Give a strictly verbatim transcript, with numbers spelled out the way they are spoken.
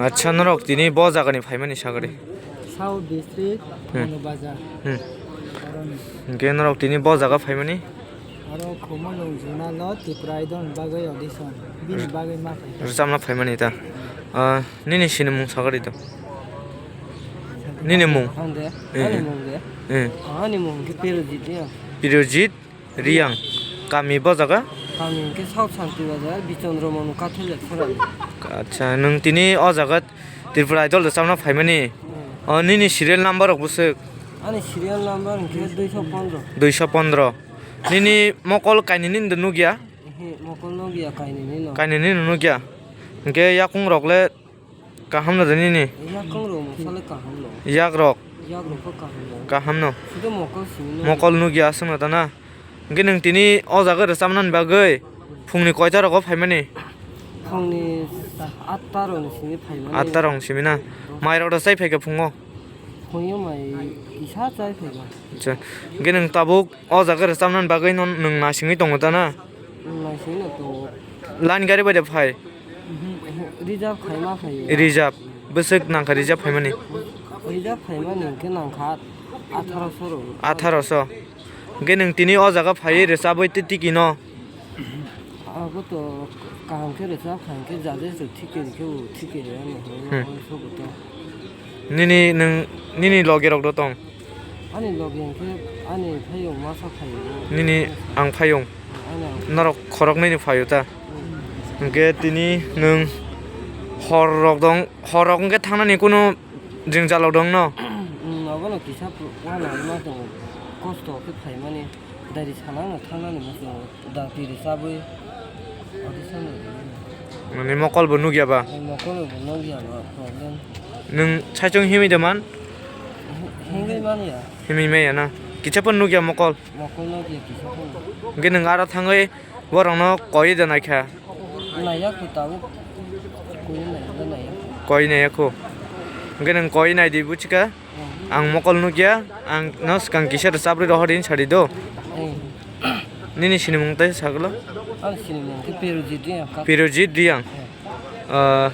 Acha, norok tini bo jagani phaimani sagari? South District, Hmm. Manu Bazar. Hmm. Aroni. Hingke norok tini bo jaga phaimani? Aro Khumulwng Zonalo Tripura Idol ni bagwi audition. Bini bagwi ma phaikha. Rwchapna phaimani ta? Ah, nini sinimung sagari to? Nini mung? Ang de, Eh, ani eh. mung de. Eh. Ani mung ke Pirojit ya. Pirojit? Riyang. Kami bo jaga? Kami hingke South Santi Bazar, Bichandra Manu Kathar Leksorani. Acha, nwng tini o jaga Tripura Idol rwchapna phaimani? Hmm. O, nini serial number rok bwswk? Ani serial number hingke duiso pondro. Duiso pondro. Nini mokol kainwini ndo nukya? Ehe, mokol nukya kainwini no. Kainwini no nukya? Hingke yakung rok le Kaham no de nini? Yak kong rok mosale kaham no. Yak rok? Yak rok kho kaham no. Kaham no. Sudo mokol simi no. Mokol nugya aswk no ta na. Hingke nwng tini o jaga rwchapnani bagwi phungni koita rogo phaimani? Phungni atta rok ni simi phaimani. Atta rok ni simi na. Mai rok da chai phaikha phungo? Phungyo mai kisa chai phaikha. Acha. Hingke nwng tabuk o jaga rwchapnani bagwi no nwng nasingwi tongo ta na? Nwng nasingwi no tongo. Line gari bai de phai? Mhm, reserve khaima phaio. Reserve. Bwswk nangkha reserve phaimani? Reserve phaimani hwnkhe nangkha atharoso rw. Atharoso. Hwnkhe nwng tini o jaga phaiwi rwchabwi twi tiki no? Abo to kaham khe rwchap kha hwnkhe jade se thike rikhe bo thike rwya no hwnwi Hmm. sobo to. Nini nwng, nini logi rok do tong? Ani logi hwnkhe ani phayung masa phaio. Nini ang phayung? Ani ang. Norok khoroknwi ni phaio ta? Hmm. Hwnkhe tini nwng hor rok dong, hor rok hwnkhe thangnani kunu jwngjal rok dong no? Hmm, obono kisa phu-, uanai ma tongo, kosto khe phaimani, dari sana no thangnani ma tongo. Dati rwchabwi audition rwdi. Mane mokol bo nukya ba? Mokol bo nukya ba problem. Nwng saichung himwi de man? Himwi manya. Himwi maya na? Kicha pon nukya mokol? Mokol nukya kisa pon. Hwnkhe nwng aro thangwi borokno koi de naikha? Naiya kho tabuk. Koi naiya, naiya. Koi naiya kho. Hwnkhe nwng koi naidi buchika? Ang mokol nukya, ang no swkang kisa rwchaprwi rohor hini sadi do. Eh. Nini sinimung tei sagalo? Ani sinimung khe Pirojit Reang. Pirojit Reang. Eh. Ah,